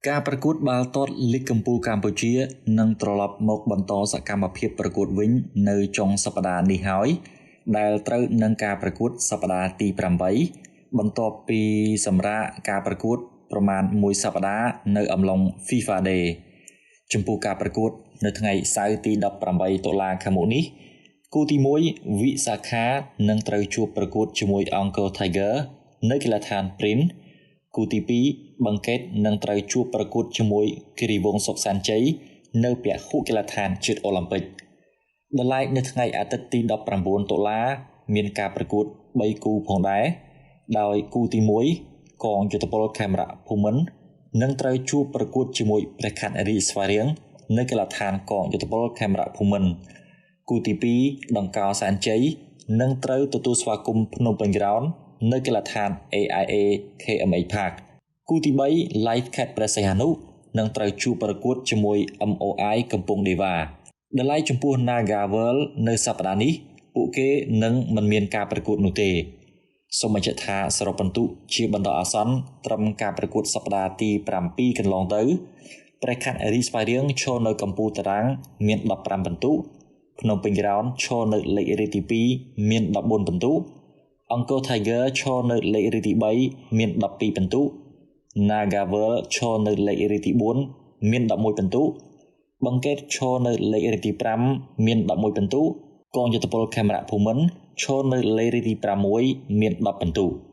ការប្រកួតបាល់ទាត់លីកកំពូលកម្ពុជានឹងត្រឡប់មកបន្តសកម្មភាពប្រកួតវិញនៅចុងសប្តាហ៍នេះហើយ ដែលត្រូវនឹងការប្រកួតសប្តាហ៍ទី8 បន្ទាប់ពីសម្រាកការប្រកួតប្រមាណមួយសប្តាហ៍នៅអំឡុង FIFA Day។ ចំពោះការប្រកួតនៅថ្ងៃសៅរ៍ទី18តុលាខាងមុខនេះ គូទី1 វិសាខានឹងត្រូវជួបប្រកួតជាមួយអង្គរ Tiger នៅកីឡដ្ឋាន Print។ គូទី2 បង្កេតនឹងត្រូវជួបប្រកួតជាមួយគិរីវង្សសុកសានជ័យនៅពហុកីឡដ្ឋានជាតិអូឡ িম্প ិក។ ដល់ឡែកនៅថ្ងៃអាទិត្យទី19តុលា មានការប្រកួត3គូផងដែរ ដោយគូទី1 កងយុទ្ធពលខេមរៈភូមិន្ទនឹងត្រូវជួបប្រកួតជាមួយព្រះខ័នរាជស្វាយរៀងនៅកីឡដ្ឋានកងយុទ្ធពលខេមរៈភូមិន្ទ។ គូទី2 ដង្កោសែនជ័យនឹងត្រូវទទួលស្វាគមន៍ភ្នំពេញក្រោននៅកីឡដ្ឋាន AIA KMA Park។ គូទី3 Live Cat ព្រះសីហនុនឹងត្រូវជួបប្រកួតជាមួយ MOI កំពង់ដេវ៉ា។ ដល់ឡែកចំពោះ Naga World នៅសប្តាហ៍នេះ ពួកគេនឹងមិនមានការប្រកួតនោះទេ។ សូមបញ្ជាក់ថា សរុបពិន្ទុជាបណ្ដោះអាសន្នត្រឹមការប្រកួតសប្តាហ៍ទី7កន្លងទៅ ព្រះខ័នរាជស្វាយរៀងឈរនៅកម្ពុជាតារាងមាន15ពិន្ទុ ភ្នំពេញក្រោនឈរនៅលេខរៀងទី2មាន14ពិន្ទុ អង្គរ Tiger ឈរនៅលេខរៀងទី3មាន12ពិន្ទុ Nagavel ឈរនៅលេខរៀងទី4មាន11ពិន្ទុ បង្កេតឈរនៅលេខរៀងទី5មាន11ពិន្ទុ កងយុទ្ធពលខេមរៈភូមិន្ទឈរនៅលេខរៀងទី6មាន10ពិន្ទុ។